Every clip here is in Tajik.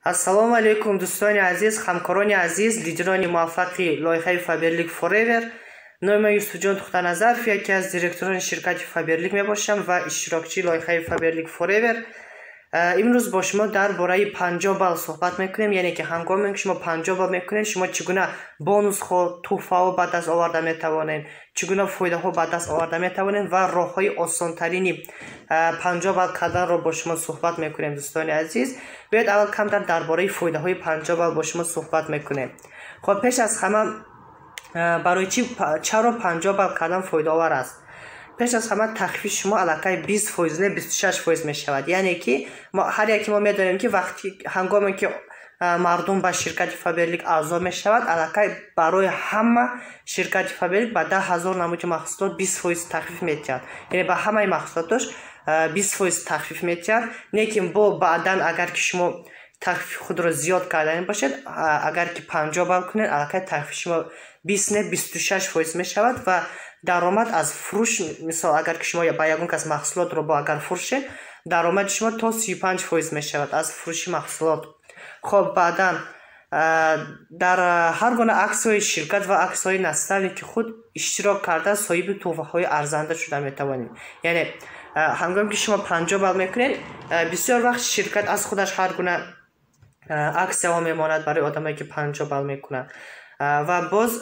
Ассалому алайкум, дӯстони азиз, ҳамкорони азиз, лидерони муваффақи лоиҳаи Faberlic Forever. Номи ман Юсуфҷон Тухтаназаров, яке аз директорони ширкати Faberlic мебошам ва иштирокчии лоиҳаи Faberlic Forever. Имрӯз бо шумо дар бораи 50 балл суҳбат мекунем, яъне ки ҳангоме ки шумо 50 балл мекунед, шумо чӣ гуна бонусҳо, тӯҳфаҳо ба даст оварда метавонед, чӣ гуна фоидаҳо ба даст оварда метавонед ва роҳҳои осонтарини 50 балл карданро бо шумо суҳбат мекунем, дӯстони азиз. Биёед, аввал камтар дар бораи фоидаҳои 50 балл бо шумо суҳбат мекунем. Хоб, пеш аз ҳама, барои чӣ, чаро 50 балл кардан фоидаовар аст? Пеш аз ҳама, тахфифи шумо аллакай 20% не, 26% мешавад. Яъне ки ҳар яке мо медонем, ки вақти ҳангоме ки мардум ба ширкати Фаберлик аъзо мешавад, аллакай барои ҳама ширкати Фаберлик ба 10 000 намуди маҳсулот 20% тахфиф медиҳад, яъне ба ҳамаи маҳсулотош 20% тахфиф медиҳад. Лекин бо баъдан, агар ки шумо тахфифи худро зиёд кардани бошед, агар ки 50 балл кунед, аллакай тахфифи шумо 20 не, 26% мешавад ва даромад аз фурӯш, мисол, агар ки шумо ба ягон кас маҳсулотро бо агар фурӯшед, даромади шумо то 35% мешавад аз фурӯши маҳсулот. Хоб, баъдан дар ҳар гуна аксияҳои ширкат ва аксияҳои наставники худ иштирок карда, соҳиби тӯҳфаҳои арзанда шуда метавонед. Яъне ҳангоме ки шумо 50 балл мекунед, бисёр вақт ширкат аз худаш ҳар гуна аксияҳо мемонад барои одамое ки 50 балл мекунанд ва боз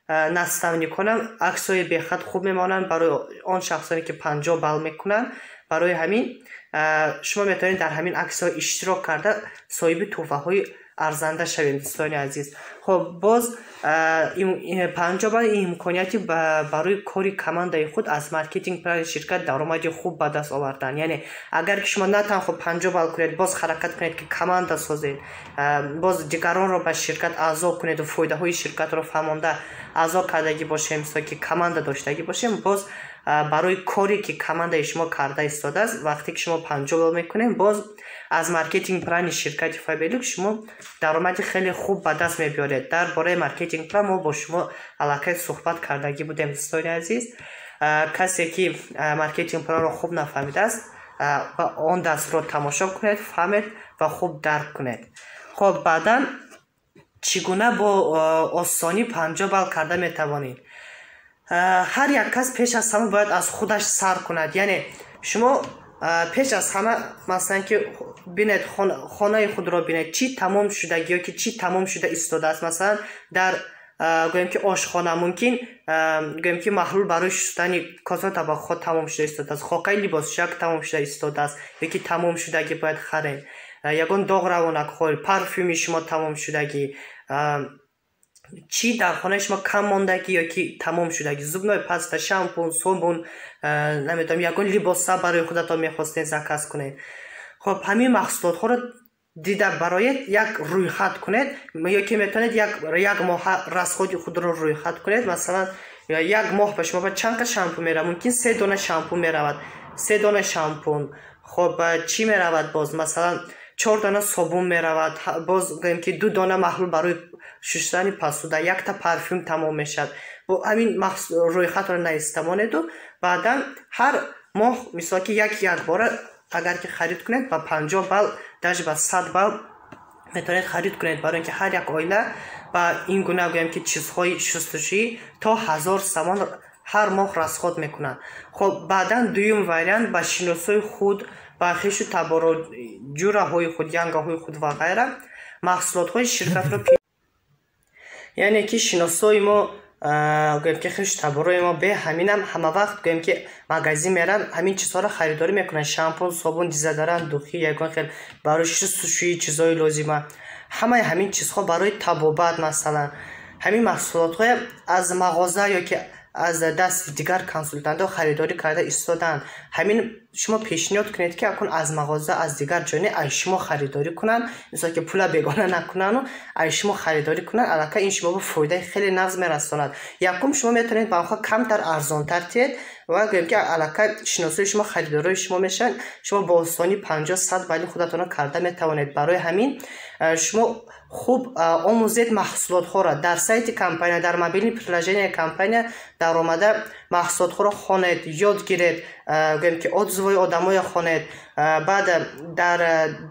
наставниконам аксияҳои бехад хуб мемонанд барои он шахсоне ки 50 балл мекунанд. Барои ҳамин шумо метавонед дар ҳамин аксияҳо иштирок карда, соҳиби тӯҳфаҳои арзанда шавем, дӯстони азиз. Хоб, боз 50 балл имконияти барои кори командаи худ аз маркетинг плани ширкат даромади хуб ба даст овардан. Яъне агар ки шумо на танҳо 50 балл кунед, боз ҳаракат кунед, ки команда созед, боз дигаронро ба ширкат аъзо кунеду фоидаҳои ширкатро фаҳмонда аъзо кардагӣ бошем, мисол ки команда доштагӣ бошем, боз барои коре ки командаи шумо карда истодааст, вақте ки шумо 50 балл мекунед, боз аз маркетинг плани ширкати Фаберлик шумо даромади хеле хуб ба даст мебиёред. Дар бораи маркетинг план мо бо шумо аллакай суҳбат кардагӣ будем, дӯстони азиз. Касе ки маркетинг планро хуб нафаҳмидааст, он дастро тамошо кунед, фаҳмед ва хуб дарк кунед. Хоб, баъдан чӣ гуна бо осонӣ 50 балл карда метавонед? Ҳар як кас пеш аз ҳама бояд аз худаш сар кунад. Яъне шумо пеш аз ҳама, масалан, ки бинед, хонаи худро бинед, чӣ тамом шудагӣ ё ки чӣ тамом шуда истодааст. Масалан, дар, гӯем ки, ошхона мумкин, гӯем ки, маҳлул барои шустани коса табақҳо тамом шуда истодааст, хокаи либосшак тамом шуда истодааст ё ки тамом шудагӣ, бояд харем, ягон доғ равонакҳо, парфюми шумо тамом шудагӣ, чӣ дар хонаи шумо кам мондагӣ ё ки тамом шудагӣ, зубной паста, шампун, собун, намедонам, ягон либоса барои худатон мехостед заказ кунед. Хоб, ҳамин маҳсулотҳоро дида бароед, як рӯйхат кунед ё ки метавонед як моҳа расходи худро рӯйхат кунед. Масалан, як моҳ ба шумо чанд қа шампун меравад? Мумкин се дона шампун меравад, се дона шампун. Хоб, чӣ меравад боз? Масалан, чор дона собун меравад, боз, гӯем ки, ду дона маҳлул барои шустани посуда, якта парфюм тамом мешавад. Бо ҳамин рӯйхатро нависта монеду баъдан ҳар моҳ, мисол ки, як якбора агар ки харид кунед, ба 50 балл, даже ба 100 балл метавонед харид кунед, барои ин ки ҳар як оила ба ин гуна, гӯем ки, чизҳои шустушӯӣ то 1000 сомон ҳар моҳ расход мекунанд. Хоб, баъдан дуюм вариант: ба шиносои худ, ба хешу таборо, ҷураҳои худ, янгаҳои худ ва ғайра маҳсулотҳои ширкатро, яъне ки шиносои мо, гӯем ки, хешу таборои мо бе ҳаминам ҳама вақт, гӯем ки, магазин мераванд, ҳамин чизҳоро харидорӣ мекунанд: шампун, собун, дезодорант, духи, ягон хел барои шустушӯӣ чизҳои лозима, ҳамаи ҳамин чизҳо барои табобат. Масалан, ҳамин маҳсулотҳое аз мағоза ё ки аз дасти дигар консултантҳо харидорӣ карда истодаанд. Ҳамин шумо пешниҳод кунед, ки акун аз мағоза, аз дигар ҷо не, аз шумо харидорӣ кунанд, мисол ки пула бегона накунану аз шумо харидорӣ кунанд. Аллакай ин шумо фоидаи хеле нағз мерасонад. Якум, шумо метавонед ба онҳо камтар арзонтар диҳед ва, гӯем ки, аллакай шиносои шумо харидорои шумо мешаванд. Шумо бо осонӣ 50, 100 балли худатонро карда метавонед. Барои ҳамин шумо хуб омӯзед маҳсулотҳоро дар сайти компания, дар мобильный приложение компания даромада. Маҳсулотҳоро хонед, ёд гиред, гӯем ки отзывои одамоя хонед. Баъд дар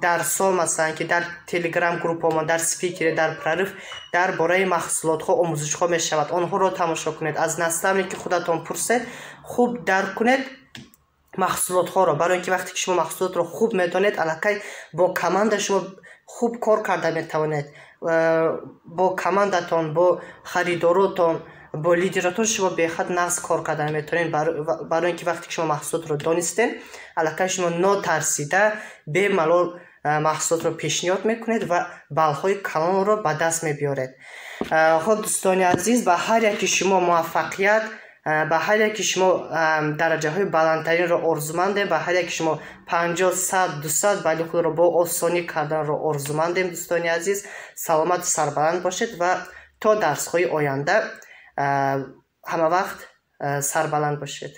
дарсҳо, масалан, ки дар телеграм группаомон, дар спикере, дар прорыв дар бораи маҳсулотҳо омӯзишҳо мешавад, онҳоро тамошо кунед, аз наставники худатон пурсед, хуб дарк кунед маҳсулотҳоро. Барои ин ки вақте ки шумо маҳсулотро хуб медонед, аллакай бо команда шумо хуб кор карда метавонед. Бо командатон, бо харидоротон, бо лидеротон шумо бехад нағз кор карда метавонед. Барои ин ки вақте ки шумо маҳсулотро донистед, аллакай шумо нотарсида, бемалол маҳсулотро пешниҳод мекунед ва баллҳои калонро ба даст мебиёред. Хуб, дӯстони азиз, ба ҳар яки шумо муваффақият, ба ҳар яки шумо дараҷаҳои баландтаринро орзумандем, ба ҳар яки шумо 50, 100, 200 балли худро бо осонӣ карданро орзумандем. Дӯстони азиз, саломату сарбаланд бошед ва то дарсҳои оянда ҳама вақт сарбаланд бошед.